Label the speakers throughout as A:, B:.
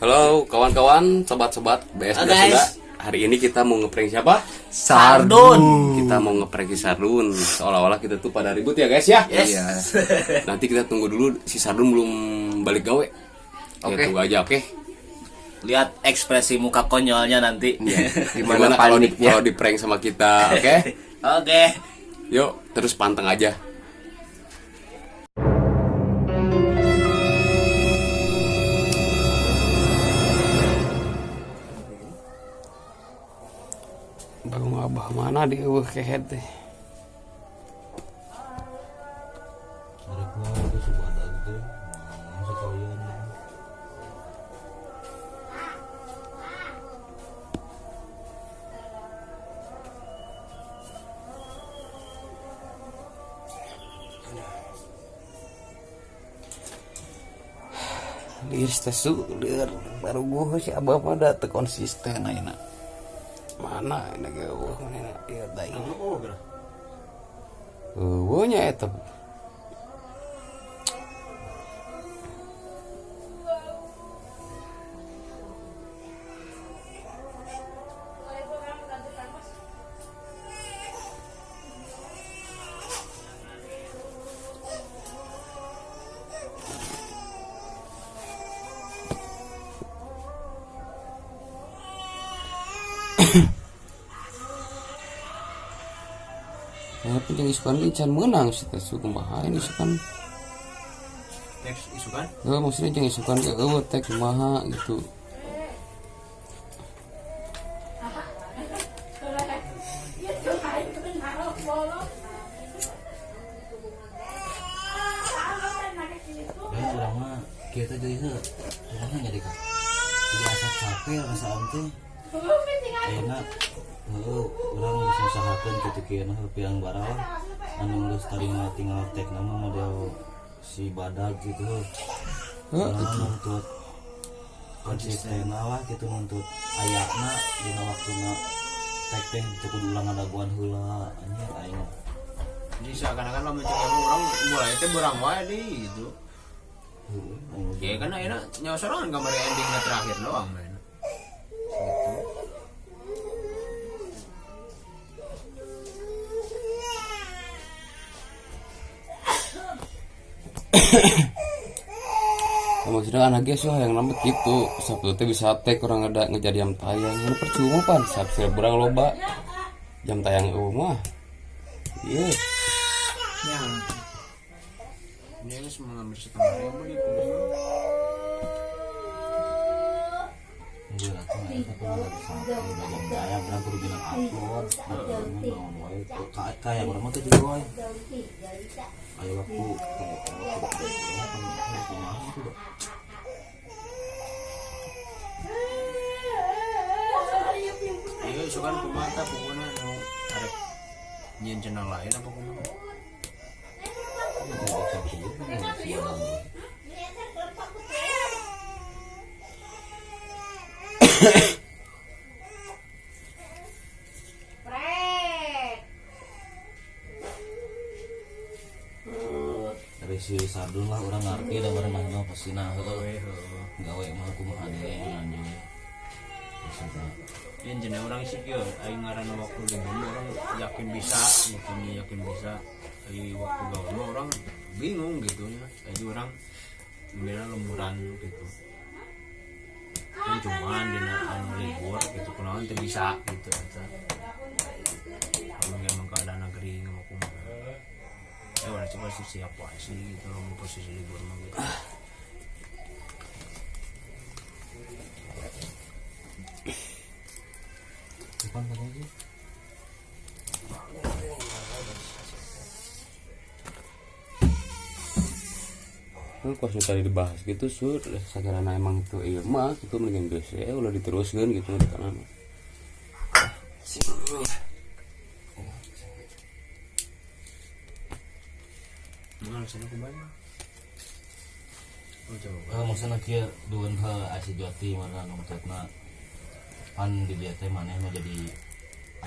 A: Halo kawan-kawan, sobat-sobat BS
B: Halo,
A: Beda
B: guys.
A: Sunda. Hari ini kita mau ngeprank siapa?
B: Sardun.
A: Kita mau ngeprank si Sardun. Seolah-olah kita tuh pada ribut ya guys ya.
B: Yes.
C: Iya.
A: Nanti kita tunggu dulu si Sardun belum balik gawe. Ya,
C: Oke.
A: tunggu aja, oke.
B: Lihat ekspresi muka konyolnya nanti.
A: Iya.
C: Gimana
A: Gimana kalau di,
C: paniknya?
A: kalau di prank sama kita, oke?
B: Oke.
A: Yuk, terus panteng aja. Bagong abah mana di eueuh kehed teh. Lieur teh su, lieur baru gua si abah mah da teu konsisten ayeuna. Mana ini ge eueuh manehna ieu da ieu. Eueuh nya eta. Tapi jeung isukan ge can meunang si teh su kumaha ini isukan.
D: Teks isukan.
A: Heuh maksudnya jeung isukan ge eueuh teh kumaha gitu.
B: Ya urang mah kieu teh deui heuh. Urang mah jadi ka. Jadi asa capek perasaan teh. Ayeuna heueuh urang geus ngusahakeun kitu kieu heuh pirang barang anu geus tarima tinggal tek nama model si badag gitu heuh.
A: Heuh
B: Urang nuntut konsisten lah gitu nuntut ayana dina waktuna tek teh teu kudu ulang ngadaguan heula anjir aing.
D: Jadi seakan-akan lamun cek emang orang mulai teh berang wae di gitu.
B: Heueuh aing.
D: Ya kan ayeuna nyawa sorangan gambar endingnya terakhir doang men. Gitu.
A: Ya, maksudnya anak ge sih yang nambah gitu. Sabtu teh bisa teh kurang ada ngejar jam tayang. Ini percuma pan Sabtu berang loba. Jam tayang eueuh mah. Iya.
D: Ya. Ini geus mengambil setengah ribu di kumaha.
B: Enggak atuh eta kudu bisa udah jam tayang urang kudu dina upload. Naon wae kayak urang mah teh juga wae. Ayo waktu kayak waktu kumaha gitu dah.
D: Iya isukan kumaha tah pokona nu arek nyieun channel lain apa kumaha.
B: Dari si Sardun lah orang ngerti da bareng mah pasti nah heueuh. Gawe mah kumaha deui anjing. Bisa tah.
D: Yang jenis orang sih kieu aing ngaranna waktu libur mah orang yakin bisa gitu nya yakin bisa. Ai waktu gawe mah orang bingung gitu nya. Jadi orang ambilna lemburan gitu. Yang cuman dina anu libur gitu kunaon teu bisa gitu eta. Lamun emang keadaan negeri nggak mau kumaha. Ya udah coba sih siap wae sih gitu loh posisi libur mah gitu.
B: Kapan katanya sih?
A: Lu pas tadi dibahas gitu sur, sakarana emang itu iya mah gitu mendingan geus ya ulah diteruskeun gitu karena
D: Nah, alasannya kumaha? Oh, coba.
B: Eh maksudna kieu dueun heuh si Joti mana nuntutna pan di dieu teh maneh mah jadi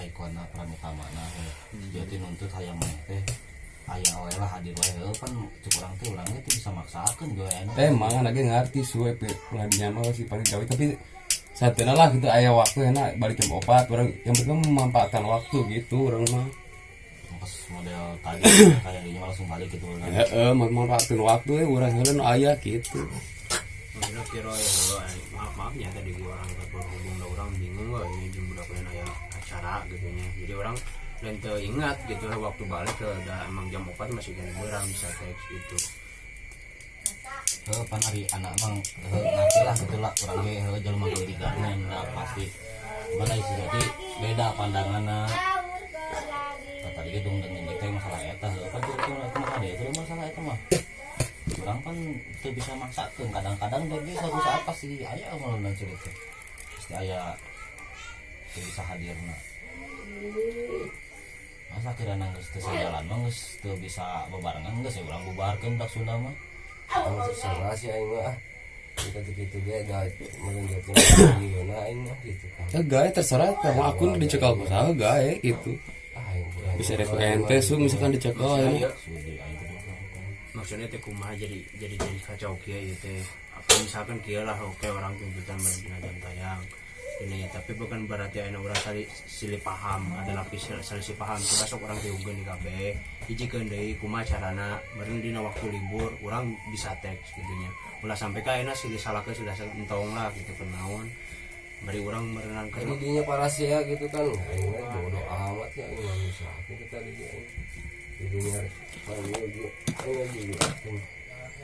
B: ikonna peran utamana heuh. Si Joti nuntut hayang maneh teh Aya we lah, hadir wae heuh, pan cek urang teh urang teh bisa maksakeun gawe anu.
A: Emang lagi ngerti suwe ulah dinya mah sih paling gawe, tapi saatnya lah gitu aya waktu enak balik jam 4 orang yang penting memanfaatkan waktu gitu orang mah.
B: Pas model tadi kayak dinya langsung balik gitu kan.
A: Heeh, memanfaatkan waktu ya urang heula nu aya gitu.
D: Maksudnya kira ya heuh, maaf maafnya tadi gua orang berhubung da orang bingung wah ini jam berapa yang aya acara gitu nya, jadi orang dan teu ingat gitu lah waktu balik ke da emang jam 4 masih kena berang bisa teks gitu.
B: Heuh, pan ari anak emang heuh ngerti lah gitu lah, urang ge heuh jelema gawe di garmen lah pasti mana isi jadi beda pandanganna. Nah, tadi ge dong dengan kita masalah eta heuh pan itu itu mah ada itu masalah eta mah urang kan teu bisa maksakeun. Kadang-kadang ge suatu saat pasti aya malah cerita pasti aya teu bisa hadirna. Masa kira geus teu sajalan mah geus teu bisa bebarengan, geus ya urang bubarkeun tak Sunda mah.
C: Kalau terserah sih aing mah ah. Kita gitu ge da meureun jatuh gimana aing mah gitu kan.
A: Ya gae terserah kamu akun dicekal ku saha gae gitu.
C: Ah, aing kurang.
A: Bisa rek ente su misalkan dicekal ya.
B: Sudi aing teh mah.
D: Maksudnya teh kumaha jadi kacau kieu ieu teh? Apa misalkan kieu lah, oke orang tuntutan berarti jam tayang ini ya, tapi bukan berarti aya orang sali silih paham ada lapis selisih paham. Coba sok orang tiugeun di kabeh hijikeun deui kumaha carana meureun dina waktu libur orang bisa teks gitu nya, ulah sampai ka ayeuna silih salahkeun sudah entong lah gitu kenaon bari urang merenang
C: Jadi dinya parasia gitu kan, aing mah bodo amat ya, aing mah bisa aku kita di dia aing. Jadinya aing juga aing juga.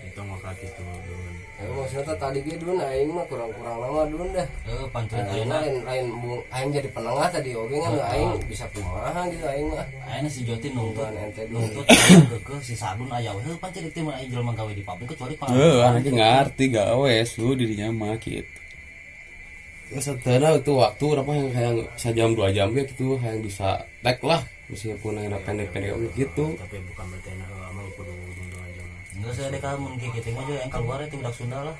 D: Itu mah gitu dun.
C: Aing maksudnya teh tadi ge dun aing mah kurang-kurang lama dun dah.
B: Heuh, pantuin
C: Aing
B: ayeuna.
C: Lain lain bung aing jadi penengah tadi oge kan aing bisa kumaha gitu aing mah.
B: Ayeuna si Joti nuntut
C: Bukan ente dun.
B: Nuntut aya keukeuh si Sadun aya we heuh pan cerik teh mun aya jelema gawe di pabrik kecuali
A: Heuh, anaknya ngerti gawe su dirinya mah gitu. Terus setelah itu waktu berapa yang kayak sejam 2 jam ya gitu yang bisa tag lah meskipun yang pendek-pendek gitu.
D: Tapi bukan berarti enak amal kudu dengan jam.
B: Enggak saya dek mun kieu kieu mah yang keluar itu budak Sunda lah.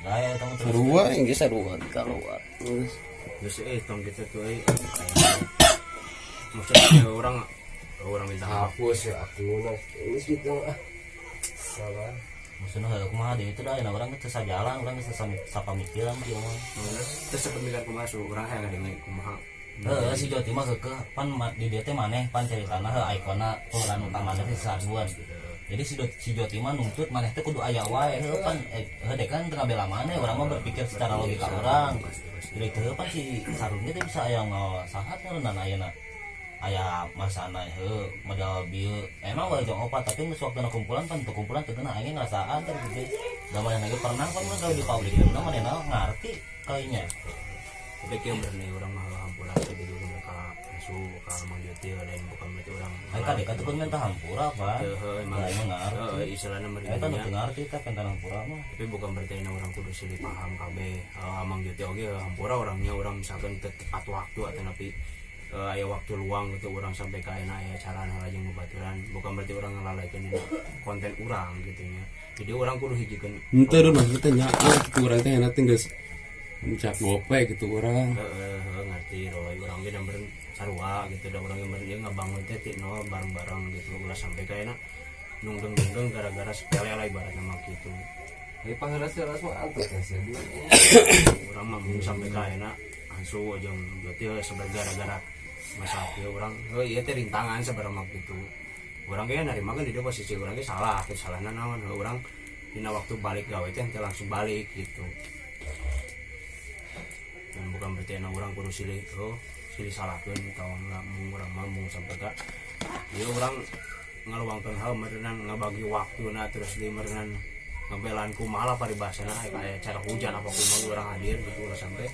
B: Gaya kamu terus.
A: Sarua yang sarua keluar. Terus
D: Terus tong gitu tuh maksudnya orang orang minta maaf.
C: Hapus ya aku ini gitu ah. Salah.
B: Maksudnya heuh kumaha deui itu dah ayeuna urang teh sajalan, urang geus sapamikiran kieu mah.
D: Terus sepemikiran kumaha su urang hayang ngadenge kumaha.
B: Heeh, si Joti mah keukeuh pan di dieu teh maneh pan ceritana heuh ikona pemeran utamana teh si Sarduan. Jadi si Joti mah nuntut maneh teh kudu aya wae heuh pan heuh dek kan teu ngabela maneh, urang mah berpikir secara logika urang. Jadi teh pan si Sarduan teh bisa aya ngawa sahat ngaranna ayeuna. Aya masana heuh modal bieu emang wae jam 4 tapi geus waktuna kumpulan pan teu kumpulan teu kena aing ngrasaan teh gitu. Da maneh lagi pernah pan mah gawe di pabrik da manehna ngarti kayaknya.
D: Tapi kieu bener orang mah hampura teh gitu ka su ka Mang Joti lain bukan berarti orang.
B: Aing kadek atuh kun minta hampura pan.
D: Heuh, emang.
B: Lah emang ngarti.
D: Heeh, istilahna
B: Eta nu
D: mereka
B: teu ngarti teh pentan hampura mah.
D: Tapi bukan berarti orang kudu silih paham kabeh. Amang Joti oge hampura orangnya orang misalkan tepat waktu atau napi aya waktu luang gitu orang sampai ka ayeuna aya acara nu jeung babaturan bukan berarti orang ngalalaikeun dina konten urang gitu nya, jadi orang kudu hijikeun.
A: Henteu dun maksudnya nyaah gitu urang teh enak teh geus mencak gope gitu urang.
D: Heeh, heeh, ngerti Roy, urang ge meureun sarua gitu da urang ge meureun ieu ngabangun teh ti nol bareng-bareng gitu ulah sampai ka ayeuna nungdeng-nungdeng gara-gara sepele lah ibaratna mah gitu.
C: Tapi pangheras-heras mah antuk ya sih.
D: Urang mah mun sampai ka ayeuna ansu jeung berarti sebagai gara-gara masalah kieu urang heuh ieu teh rintangan sebenarnya mah gitu. Urang ge narima kan di dieu posisi urang ge salah, salahna naon, heuh urang dina waktu balik gawe teh teu langsung balik gitu. Dan bukan berarti anak urang kudu silih oh silih salahkeun tong lah mung urang mah mung sampai ka ieu urang ngaluangkeun hal meureunan ngabagi waktuna terus di meureunan ngebelaan kumaha lah paribasana aya cara hujan apa kumaha urang hadir gitu ulah sampai.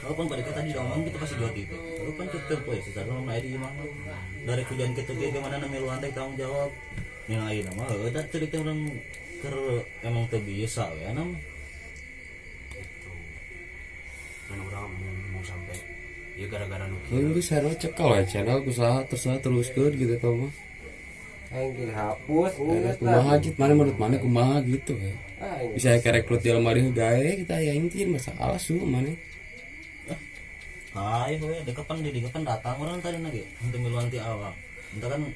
B: Oh, pan balik tadi ngomong gitu pasti Joti itu. Lu pan tetep we si Sarno mah di imah. Dari hujan kitu ge gimana na miluan teh tanggung jawab. Yang ayeuna mah heuh da cerita urang keur emang teu bisa we anu.
D: Gitu dan urang mau sampai ya gara-gara nu kieu.
A: Lu channel cekal ya channel ku saha terserah teruskeun gitu tau mah.
C: Aing ge hapus
A: Ada kumaha gitu mana menurut mana kumaha gitu ya.
C: Aing
A: Bisa kayak rekrut di lemari gawe kita ya ini jadi masalah su mana.
B: Hai we dek pan di dieu pan datang urang tadi lagi untuk miluan ti awal. Entah kan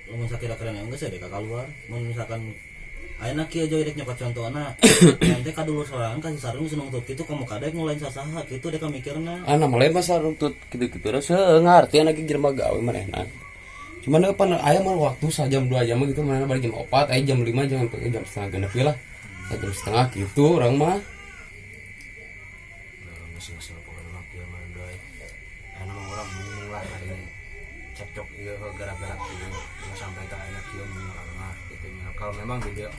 B: Lamun sakira-kira geus dek keluar. Mun misalkan ayeuna kieu joy dek nyokot contohna. Nanti ka dulur sorangan kasih sarung geus nungtut kitu komo kadek nu lain sasaha kitu dek mikirna.
A: Ah, nama lain masa nuntut gitu-gitu rasa ngarti anak jelema gawe manehna. Cuman apa aya mah waktu sajam 2 jam gitu mana balik jam 4, aya jam 5 jangan pakai jam setengah genep lah. Jam setengah gitu orang mah.
D: Geus geus pokoknya mah kieu mah deui. Ayeuna mah urang bingung lah hari cekcok ieu gara-gara kieu nu sampai ka ayeuna kieu urang mah gitu nya. Kalau memang dia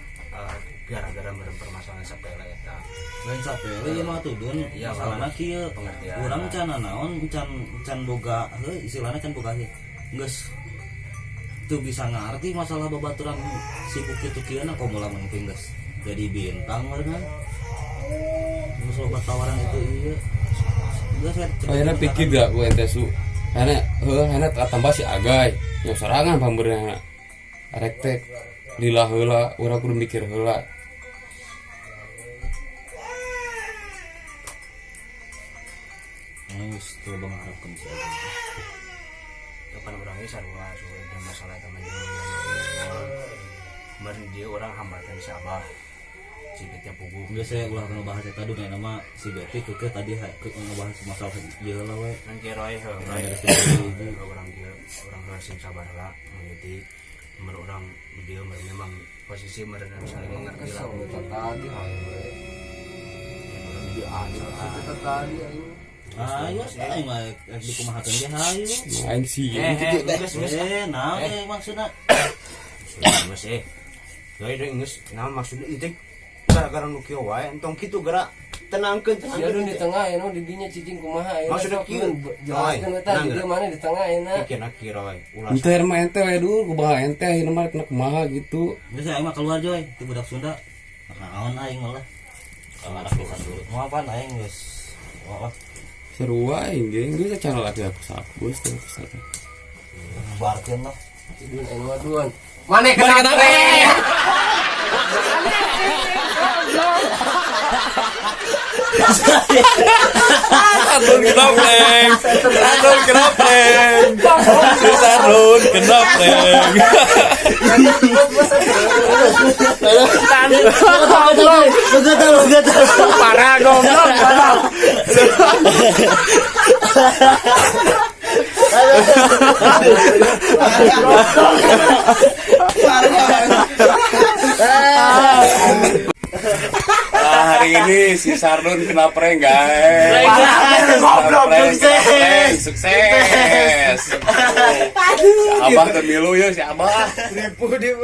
D: gara-gara meureun permasalahan sepele eta.
B: Lain sapele ieu mah tuh dun.
D: Iya,
B: Masalahna kieu.
D: Pengertian.
B: Urang can naon can can boga heuh istilahna can boga heuh. Geus teu bisa ngarti masalah babaturan sibuk kitu kieu na komo lamun geus jadi bintang meureun kan. Geus loba tawaran itu ieu. Geus we
A: Ayeuna pikir gak ku ente su. Ayeuna heuh ayeuna tambah si Agay. Yang sorangan pambeurna. Arek teh lila heula urang kudu mikir heula.
B: Geus teu mengharapkeun si Agay.
D: Kapan urang ge sarua suwe jeung masalah eta mah jeung meureun dia urang hambatan si Abah. Si Betnya puguh.
B: Geus saya ulah ngebahas eta duh nama mah si Betty keukeuh tadi ke ngebahas masalah ieu lah we.
D: Kan kieu roy heuh roy.
B: Beres hiji.
D: Urang kieu urang harus sing sabar lah mengikuti menurut orang dia memang posisi meureun harus saling mengerti lah.
C: Kesel eta tadi hayu we. Jadi aneh eta tadi aing.
B: Ayo, aing mah rek dikumahakeun ge hayu.
A: Aing sih
D: Eh,
A: gitu teh.
D: geus geus.
B: Eh, naon teh maksudna?
D: Geus eh. Deui deui geus naon maksudna ieu teh gara-gara nu kieu wae entong kitu geura tenangkeun
C: Sia
D: tenangkeun.
C: dun di tengah ayeuna di dinya cicing kumaha ayeuna.
D: Maksudna
C: Sok,
D: kieu.
C: Dun, jelaskeun eta di
D: Tenang,
C: dieu mana di tengah ayeuna.
D: Pikirna kieu roy. Ulah
A: Ente mah ente we dulu kumaha ente ayeuna mah rek kumaha gitu.
B: Geus aing mah keluar joy, ti budak Sunda. Naon aing mah lah. Kalau pisan dulu. Mau apaan aing geus. Wah,
A: Seru aing ge geus cara laki aku sapus teh teh.
B: bubarkeun lah.
C: Dun aing mah dun. Mane kenapa?
A: Sarun kena prank. Sarun kena prank. Sarun kena prank.
D: Parah goblok.
A: Ah, hari ini si Sarun kena prank guys.
D: Goblok,
A: Prank,
D: sukses.
A: kena prank, sukses. Aduh. Si Abah temilu ya si Abah.
D: Ribu dia.